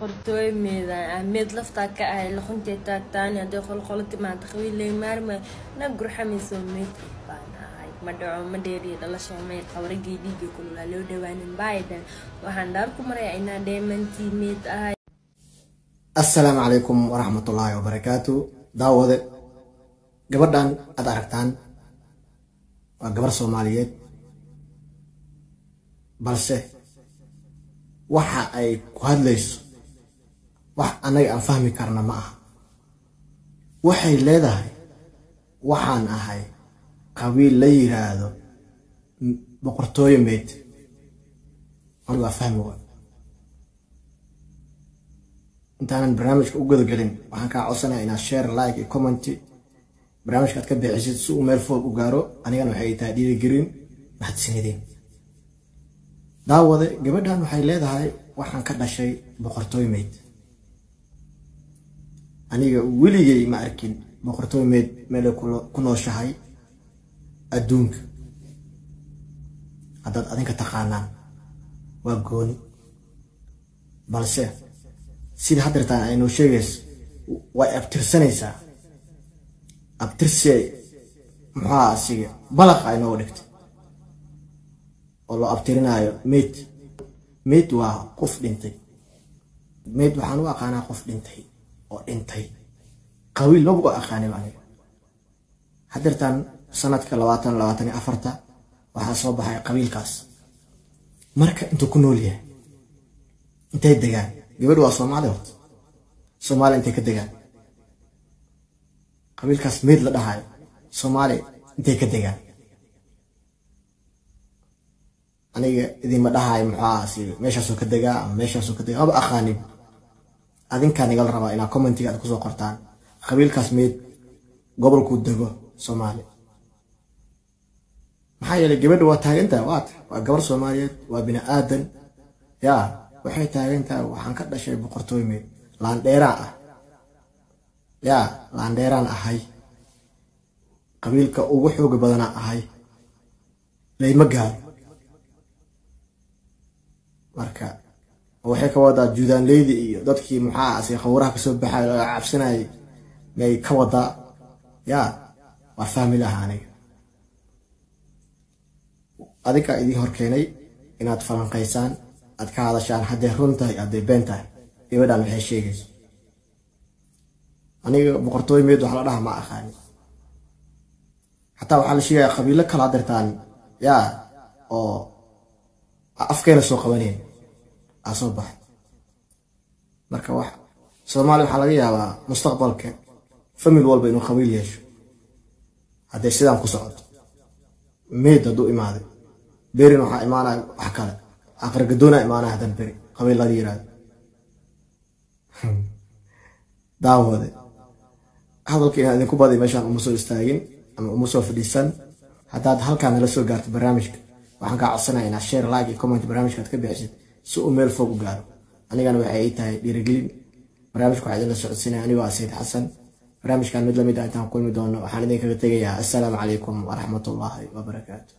Boqortooymeeda meed laftaa ka ahay luquntee taagtaani hadday qolqolo timaado qabiiley maarma na gurxamayso meed baan ahay ma dhaco ma dheeriyo dhalasho may qabragii dhiigii kululaa loo dhawaanin biden waxaan dhaar ku marayaa inaan dheemantii meed ahay. Assalaamu calaykum waraxmatullaahi wabarakaatu. Daawade, gabadhan aad aragtaan waa gabar Soomaaliyeed, balse waxa ay ku hadlayso wax annaga aan fahmi karna ma aha. Waxay leedahay waxaan ahay qabiil la yiraahdo boqortooyo meyd. Anigu waa fahmi waay. Intaanan barnaamijka u gudagelin, waxaan kaa codsanaya inaad share, like iyo comment barnaamijka aad ka bixisid si uu meel fog u gaaro. Anigana waxay tahay dhiirigelin. Mahadsanideen. Daawade, gabadhan waxay leedahay waxaan ka dhashay boqortooy meyd. Aniga weligay ma arkin boqortooy meyd meelay ku nooshahay adduunka. Haddaad adinka taqaanaan waa gooni, balse sida haddeertaan ay noo sheegayso way abtirsanaysaa. Abtirsi muxuaa asiga balaq ay nooga dhigtay oo loo abtirinaayo meyd. Meyd waa qof dhintay. Meyd waxaan u aqaanaa qof dhintay oo dhintay, qabiil maba u aqaanin aniga. Haddeertaan sanadka 2024 waxaa soo baxay qabiilkaas. Marka intuu ku nool yahay, intay degaan? Gabadhu waa Soomaali horta. Soomaali intay ka degaan qabiilkaas meyd la dhahayo? Soomaali intay ka degaan? Aniga idinma dhahayo muxuu asiga meeshaasoo ka degaa ama meeshaasoo ka degaa, maba aqaanin. Adinkaa nigala rabaa inaad commentiga aad kusoo qortaan qabiilkaas meyd gobolkuu dego Soomaali. Maxaa yeelay gabadha waa taagantahay, waata waa gabar Soomaaliyeed, waa bini aadan. Yaa waxay taagan tahay waxaan ka dhashay boqortooy meyd, laandheeraan ah, yaa laandheeraan ahay, qabiilka ugu xooga badanaa ahay, layma gaaro. Marka waxay ka wadaa juudaanleydi iyo dadkii maxaa asi qawraha kasoo baxay laga cabsanayay may ka wadaa? Yaa waa fahmi laha aniga. Adinkaa idiin horkeenay inaad falanqaysaan, aad ka hadashaan hadday run tahay, hadday been tahay gabadhan waxay sheegayso. Aniga boqortooy meed wax la dhaha ma aqaani. Xataa waxaa la sheegaya qabiilo kala hadirtaan yaa oo afkeena soo qabanayn aa soo baxay. Marka wax Soomaaliya waxaa laga yaabaa mustaqbalka famil walba inuu qabiil yeesho hadday sidaan ku socoto. Meyd hadduu imaaday, berin waxaa imaanaya wax kale, aqrigadoona imaanaya haddan beri qabiil lada yiraahdo. Daawade, hadalka inaan idinku baday meeshaan uma soo istaagin ama uma soo fadhiisan. Haddaad halkaan nala soo gaarto barnaamijka, waxaan kaa codsanaya inaad share, like iyo comment barnaamijka aad ka bixisid si uu meel fog u gaaro. Anigana waxay ii tahay dhiirigelin. Barnaamijka waxaa idinla socodsiinaya anigoo ah Sayid Xasan. Barnaamijkan mid lamid ah intaan kulmi doono, waxaan idinkaga tegayaa assalaamu calaykum waraxmatullaahi wabarakaatu.